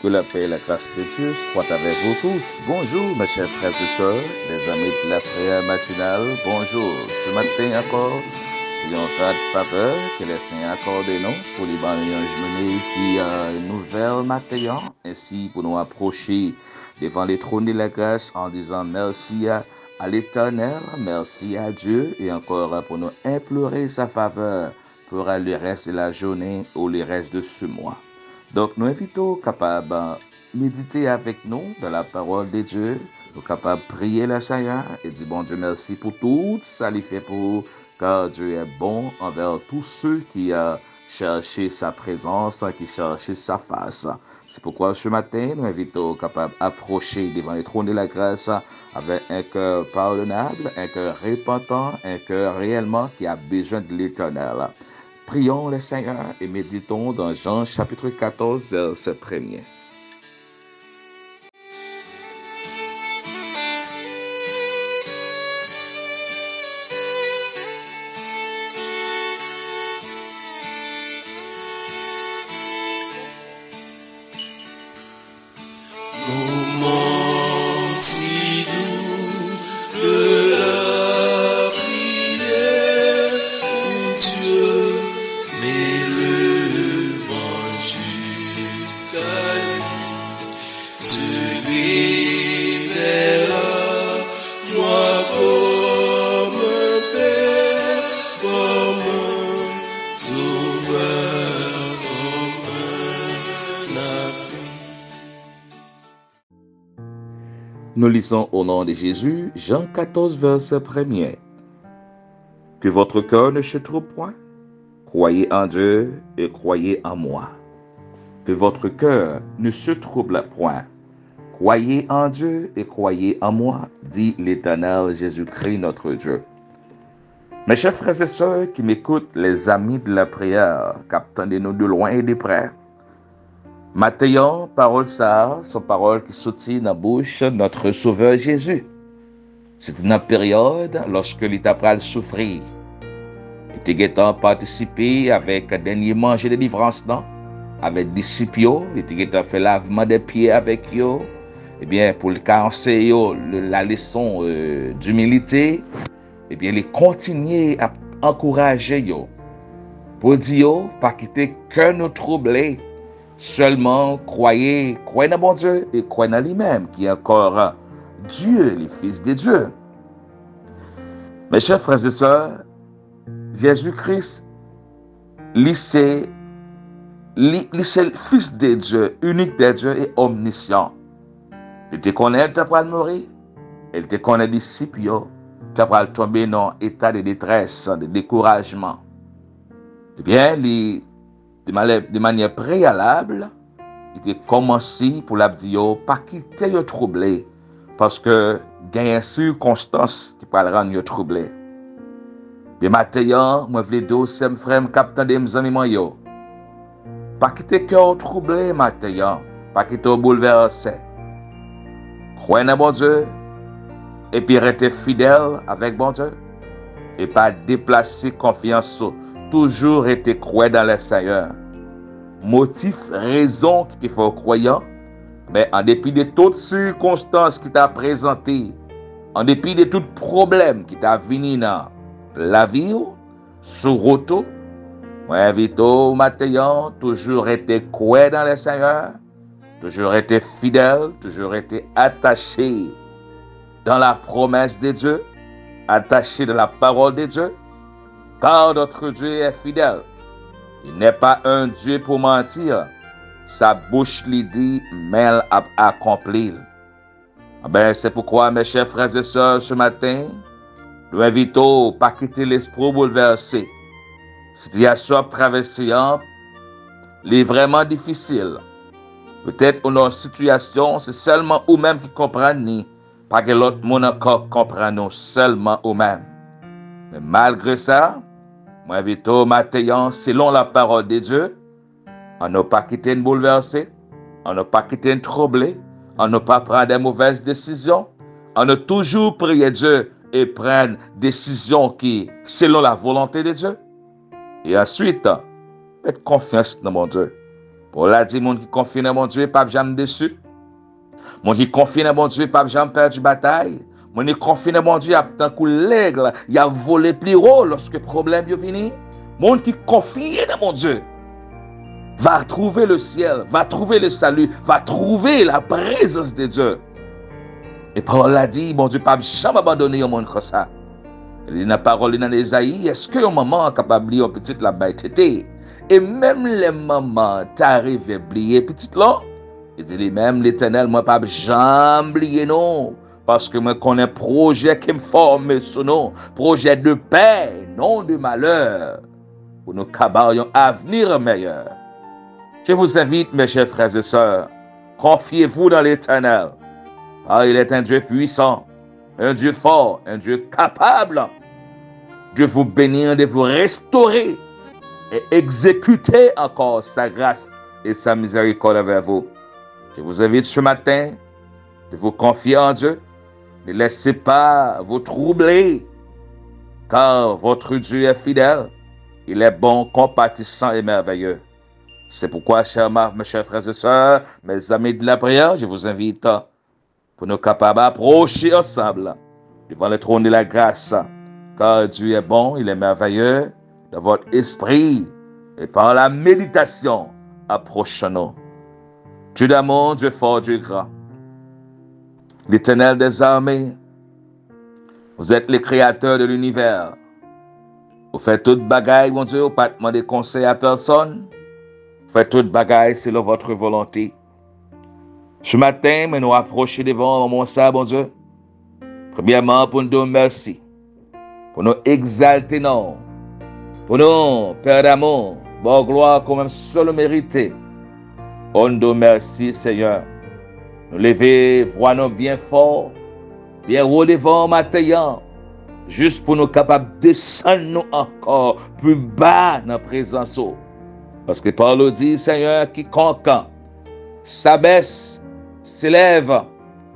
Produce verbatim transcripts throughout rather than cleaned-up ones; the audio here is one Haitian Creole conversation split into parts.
Que la paix et la grâce de Dieu soient avec vous tous. Bonjour, mes chers frères et sœurs, les amis de la prière matinale. Bonjour. Ce matin encore, c'est un temps de faveur que le Seigneur accorde nous pour les ban nou yon jounen ki, euh, nouvel maten, ainsi pour nous approcher devant le trône de la grâce en disant merci à, à l'Éternel, merci à Dieu, et encore pour nous implorer sa faveur pour le reste de la journée ou le reste de ce mois. Donk, nou envite w kapab, euh, medite avèk nou dans la parole de Dieu. Ou kapab priye le Seigneur e di Bondye mèsi pou tout sa li fè pou ou, car Dieu est bon envers tous ceux qui, euh, cherchent sa présence, qui cherchent sa face. C'est pourquoi ce matin, nou envite w kapab approcher devant le trône de la grâce avec un cœur pardonnable, un cœur repentant, un cœur réellement qui a besoin de l'Éternel. Prions le Seigneur et méditons dans Jean chapitre quatorze, verset premier. Moman si dou de la priyè, mon Dieu, m'élevant jusqu'à lui, se révèle à moi comme un père, comme un sauveur, comme un appui. Nous lisons au nom de Jésus, Jean quatorze, verset premier. Que votre cœur ne se trouble point. Croyez en Dieu et croyez en moi. Que votre cœur ne se trouble point. Croyez en Dieu et croyez en moi, dit l'Éternel Jésus-Christ notre Dieu. Mes chers frères et sœurs qui m'écoutent, les amis de la prière, k ap tande nou de lwen e de prè, maten an, pawòl sa a, se yon pawòl ki soti nan bouch notre Sauveur Jésus. Se te nan peryòd lòske li ta pral soufri. Li te gentan patisipe avèk dènye manje delivrans lan, avèk disip yo, li te gentan fè lavman dè pye avèk yo, ebyen, pou l ka anseye yo le, la leson, euh, dimilite, ebyen, li kontinye ap ankouraje yo pou di yo, pa kite kè nou twouble, sèlman kwè, kwè nan Bondye e kwè nan li menm, ki ankò Dye, le Fils de Dieu. Mes chers frères et sœurs, Jezi Kris, li se, li, li se Fils de Dieu, unique de Dieu et omniscient. Li te konnen l ta pral mouri, e l te konnen disip yo ta pral tonbe nan eta de detrès, de dekourajman. Ebyen, li, de manyè, de manyè preyalab, li te kòmanse pou l ap di yo, pa kite yo twouble, paske genyen sikonstans ki pral rann yo twouble. Men maten an, mwen vle di w, sè m, frè m k ap tande m, zanmi mwen yo, pa kite kè w twouble maten an, pa kite w boulvèse. Kwè nan Bondye, epi rete fidèl avèk Bondye, e pa deplase konfyans ou. Toujou rete kwè dans le Seigneur. Motif, rezon ki te fè w kwè an, men an depi de tout sikonstans ki ta prezante, an depi de tout pwoblèm ki ta vini nan lavi w, sou wout ou, mwen envite w maten an, toujou rete kwè dans le Seigneur, toujou rete fidèl, toujou rete atache dans la promesse de Dieu, attaché dans la parole de Dieu, car notre Dieu est fidèle. Il n'est pas un Dieu pour mentir. Sa bouch li di, men l ap akonpli l. Anben, se poukwa, mes chers frères et sœurs, ce matin, nou envite w, pa kite lespri w boulvèse. Sitiyasyon w ap travèse an, li vrèman difisil. Petèt ou nan yon sitiyasyon, se sèlman ou menm ki konprann li. Pa gen lòt moun ankò k konprann ou, sèlman ou menm. Men malgre sa, mwen envite w maten an, selon la parole de Dieu, ann nou pa kite n boulvèse, ann nou pa kite n twouble, ann nou pa pran de movèz desizyon, ann nou toujou priye Dye e pran desizyon ki selon la volonte de Dye. E answit, met konfyans nan Bondye. Pawòl la di, moun ki konfye nan Bondye p ap janm desi. Moun ki konfye nan Bondye p ap janm pèdi batay. Moun ki konfye nan Bondye ap tankou lèg, y ap vole pli wo lòske pwoblèm yo vini. Moun ki konfye nan Bondye va trouver le ciel, va trouver le salut, va trouver la présence de Dieu. E pawòl la di, Bondye p ap janm abandone yon moun konsa. Li nan pawòl li nan Ezayi, èske yon manman kapab bliye yon pitit l ap bay tete? E menm lè manman ta rive bliye pitit lan, li di li menm, Letènèl, mwen p ap janm bliye nou, paske mwen konnen pwojè ke m fòme sou nou, projet de paix, non de malheur, pou nou ka ba w yon avenir meilleur. Je vous invite, mes chers frères et sœurs, confiez-vous dans l'Éternel, car il est un Dieu puissant, un Dieu fort, un Dieu capable de vous bénir, de vous restaurer et exécuter encore sa grâce et sa miséricorde envers vous. Je vous invite ce matin de vous confier en Dieu. Ne laissez pas vous troubler, car votre Dieu est fidèle. Il est bon, compatissant et merveilleux. C'est pourquoi, chers ma- mes chers frères et sœurs, mes amis de la prière, je vous invite pou nou kapab apwoche ansanm devan le trône de la grâce, car Dieu est bon, il est merveilleux, dans votre esprit, et par la méditation, approchons-nous. Dieu d'amour, Dieu fort, Dieu grand, l'Éternel des armées, vous êtes le créateur de l'univers. Ou fè tout bagay, Bondye, ou pa t mande konsèy a pèsonn. Ou fè tout bagay selon votre volonté. Ce matin, men nou apwoche devan ou, Bondye. Premyèman, pou n di w mèsi. Pou nou egzalte non w. Pou nou, Père d'amour, ba w glwa kòm sèl ou merite. O, n di w mèsi, Senyè. Nou leve vwa nou byen fò, byen wo devan w maten an, jis pou nou kapab desann nou ankò pi ba nan prezans ou. Paske pawòl ou di, Senyè, kikonk s'abaisse, s'élève,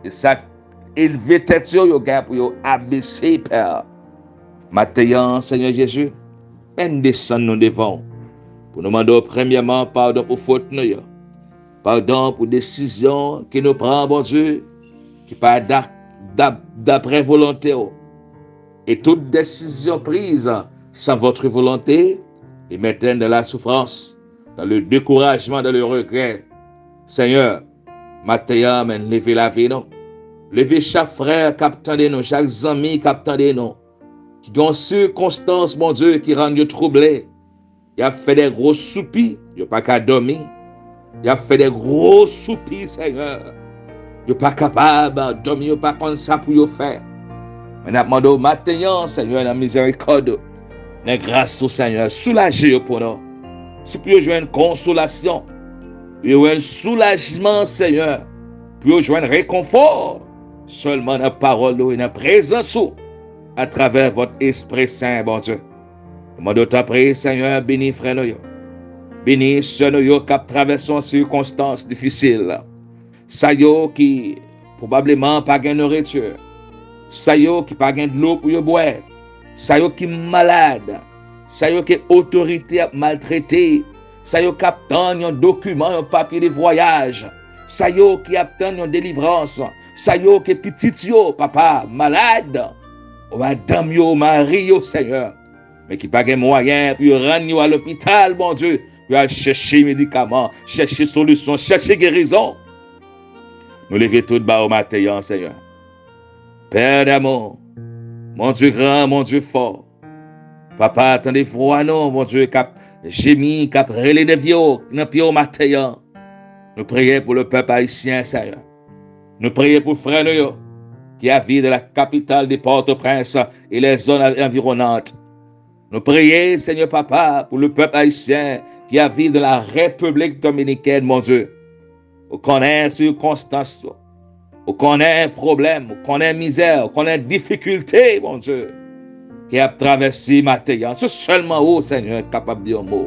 e sa k elve tèt yo, yo gen pou yo abese, Pè. Maten an, Senyè Jezi, men n desann nou devan w, pou nou mande w premyèman padon pou fot nou yo. Padon pou desizyon ke nou pran, Bondye, ki pa da- da- daprè volonte w. Et toute décision prise sans votre volonté est maintenant dans la souffrance, dans le découragement, dans le regret. Senyè, maten an, men leve lavi nou. Leve chak frè k ap tande nou, chak zanmi k ap tande nou, ki gen yon sikonstans, Bondye, ki rann yo twouble. Y ap fè de gwo soupi, yo pa ka dòmi. Y ap fè de gwo soupi, Senyè. Yo pa kapab dòmi, yo pa konn sa pou yo fè. Men n ap mande w maten an, Senyè, nan mizerikòd ou, nan gras ou, Senyè, soulaje yo pou nou. Si pou yo jwenn konsolasyon, pou yo jwenn soulajman, Senyè, pou yo jwenn rekonfò, sèlman nan pawòl ou e nan prezans ou, atravè vòt Espri Sen, Bondye. Nou mande w tanpri, Senyè, beni frè nou yo. Beni sè nou yo k ap travèse yon sikonstans difisil. Sa yo ki pwobableman pa gen nouriti. Sa yo ki pa gen dlo pou yo bwè. Sa yo ki malad. Sa yo ke otorite ap maltrete. Sa yo k ap tann yon dokiman, yon papye de vwayaj. Sa yo ki ap tann yon delivrans. Sa yo ke pitit yo, papa, malad. Ou madanm yo, ou mari yo, Senyè. Men ki pa gen mwayen pou yo rann yo a lopital, Bondye, pou yo al chèche medikaman, chèche solisyon, chèche gerizon. Nou leve tout ba ou maten an, Senyè. Pè damou, Bondye gran, Bondye fò. Papa, tande vwa nou, Bondye, k ap jemi, k ap rele nan pye w, nan pye w maten an. Nou priye pou le pèp ayisyen, Senyè. Nou priye pou frè nou yo ki ap viv dans la capitale de Port-au-Prince et les zones environnantes. Nou priye, Senyè Papa, pou le pèp ayisyen ki ap viv dans la République dominicaine, Bondye. Ou konnen sikonstans yo. Ou konnen pwoblèm, ou konnen mizè, ou konnen difikilte, Bondye, ki ap travèse maten an. Se sèlman ou, Senyè, k kapab di yon mo.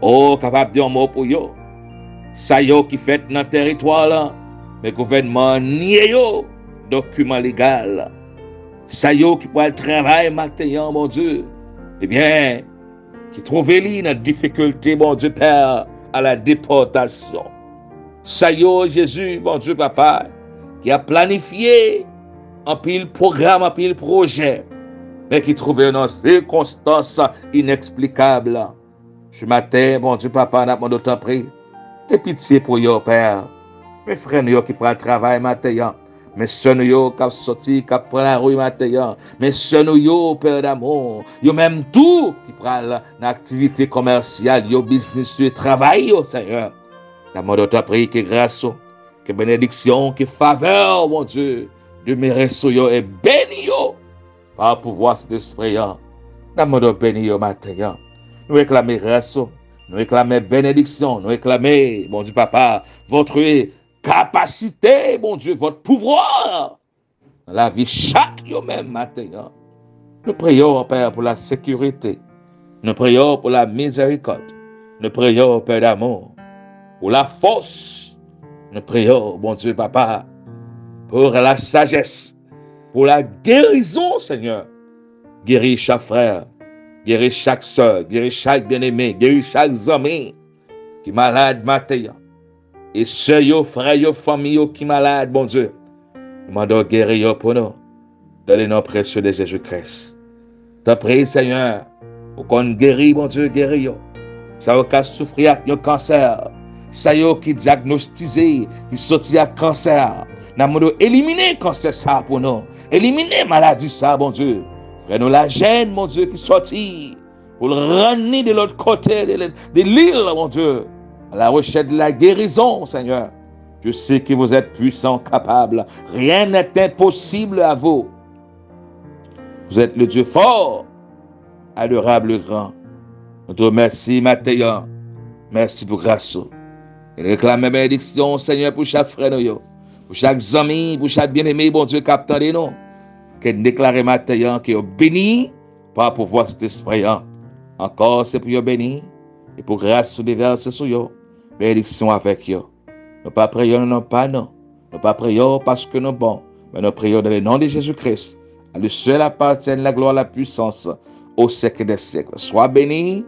Ou kapab di yon mo pou yo. Sa yo ki fèt nan teritwa la, men gouvènman an nye yo dokiman legal. Sa yo ki pral travay maten an, Bondye, ebyen, ki twouve li nan difikilte, Bondye Pè, à la déportation. Sa yo, Jezi, Bondye Papa, ki ap planifye anpil pwogram, anpil pwojè, men ki twouve yo nan sikonstans ineksplikab. Che maten, Bondye Papa, n ap mande w tanpri, gen pitye pou yo, Pè. Men frè nou yo ki pral travay maten an, men sè nou yo k ap soti, k ap pran lari maten an, men sè nou yo, Pè damou, yo menm tou ki pral nan aktivite komèsyal yo, biznis yo, travay yo, Senyè. N ap mande w tanpri ke gras ou, ke benediksyon, ke favè w, Bondye, demere sou yo e beni yo pa pouvwa Sentespri an. N ap mande w beni yo maten an. Nou reklame gras ou, nou reklame benediksyon, nou reklame, Bondye Papa, votre kapasite, Bondye, votre pouvoir nan lavi chak yo menm maten an. Nou priye w, Pè, pou la sekirite. Nou priye w pou la mizerikòd. Nou priye w, Pè damou, pou la fòs. Nou priye w, Bondye Papa, pou la sajès, pou la gerizon, Senyè. Geri chak frè, geri chak sè, geri chak byeneme, geri chak zanmi ki malad maten an. E sè yo, frè yo, fanmi yo ki malad, Bondye, nou mande w geri yo pou nou, dans le nom précieux de Jésus-Christ. Tanpri, Senyè, ou konn geri, Bondye, geri yo. Sa yo ka soufri ak yon kansè, sa yo ki dyagnostize, ki soti ak kansè, n ap mande w elimine kansè sa pou nou, elimine maladi sa, Bondye. Frè nou Lajèn, Bondye, ki sòti pou l ranni de lòt kote de, de lil, Bondye, à la recherche de la guérison, Seigneur. Je sais que vous êtes puissant, capable. Rien n'est impossible à vous. Vous êtes le Dieu fort, adorable, grand. Nou di w mèsi maten an. Mèsi pou gras ou. E n reklame benediksyon, Senyè, pou chak frè nou yo, pou chak zanmi, pou chak byeneme, Bondye, k ap tande nou. Ke n deklare maten an ke yo beni pa pouvwa Sentespri an. Ankò, se pou yo beni, e pou gras ou devèse sou yo, benediksyon avèk yo. Nou pa priye w nan non pa nou. Nou pa priye w paske nou bon, men nou priye w dans le nom de Jésus-Christ. À lui seul appartiennent la gloire, la puissance, au siècle des siècles. Sois béni,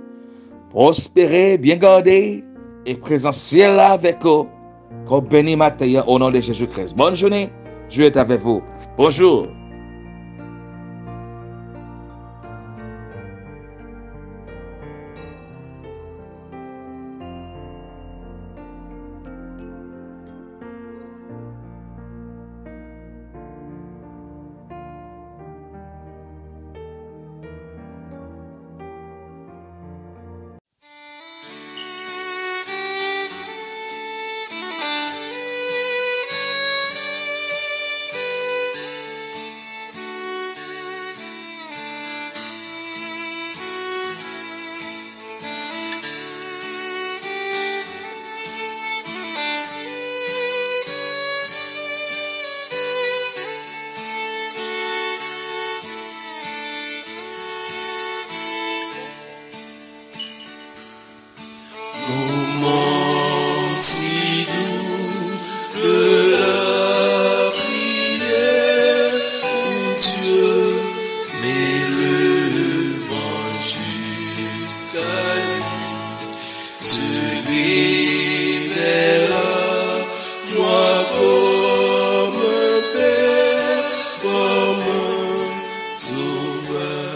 prospéré, bien gardé, e prezans syèl la avèk ou. Ke w beni maten an, au nom de Jésus-Christ. Bonne journée. Dieu est avec vous. Bonjour. Moman si dou de la priyè pou Dye, m elevan jiska li. Se réveil-là, moi comme un père, comme un sauveur.